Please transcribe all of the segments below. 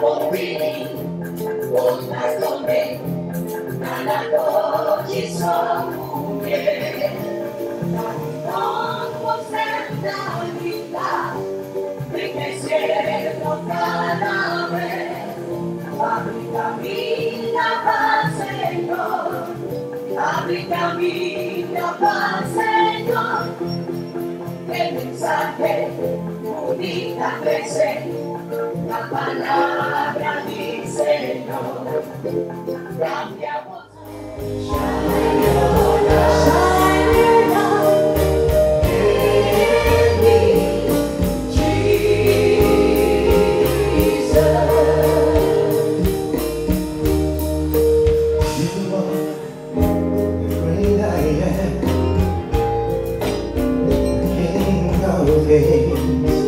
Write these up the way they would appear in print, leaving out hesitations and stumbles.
You are the great I am, King of Kings,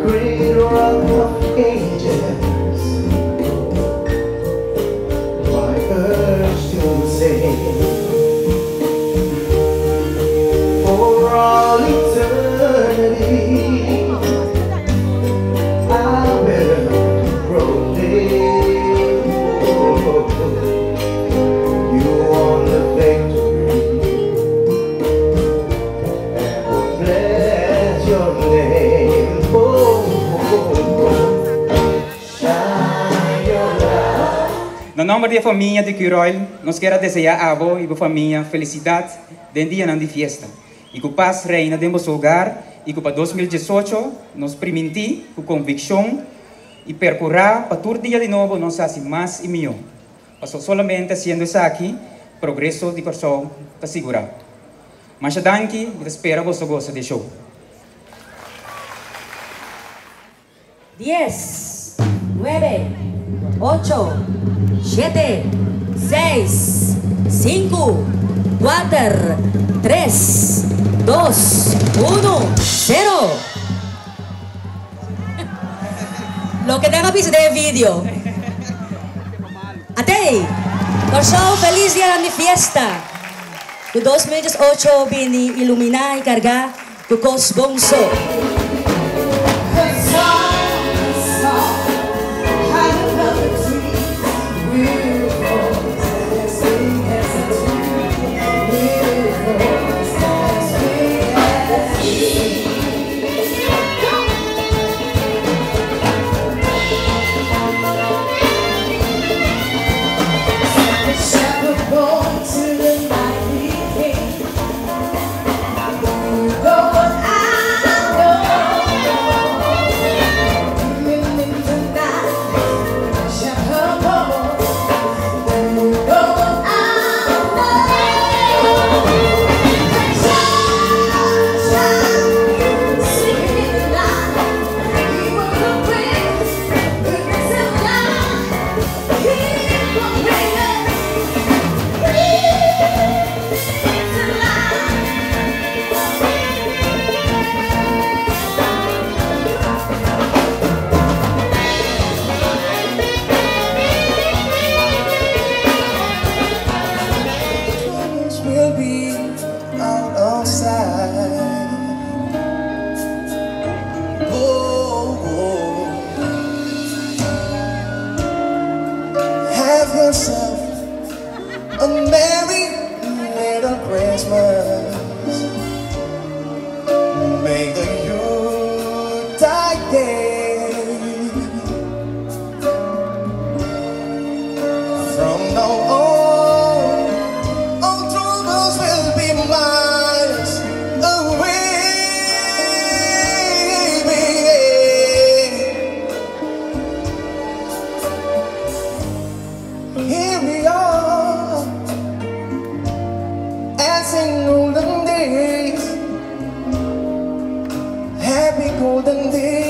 great rock of ages, my urge to sing for all eternity. I will proclaim you won the victory and will bless your name. Oh, oh, oh. Shine your light. Na nòmber di famia di Curoil, nos ke deseá abo i bo famia felisidat den dianan di fiesta. I ku pas reina den boso hogar i ku pa 2018 nos primintí ku konvikshon i perkurá pa tur dia di nobo nos hasi mas i mihó. Paso solamente hasiendo esaki, progreso di Kòrsou ta sigurá. Masha danki i ta spera boso gosa di e show. 10, 9, 8, 7, 6, 5, 4, 3, 2, 1, 0. Loke nan a bisa den e video. Atei! Kòrsou felis dianan di fiesta! Ku 2018 bini iluminá i kargá ku kos bon so. Will be out of sight. Oh, oh. Have yourself a merry little Christmas. May the Yuletide gay. From now on, all troubles will be miles away. Here we are, as in olden days, happy golden days.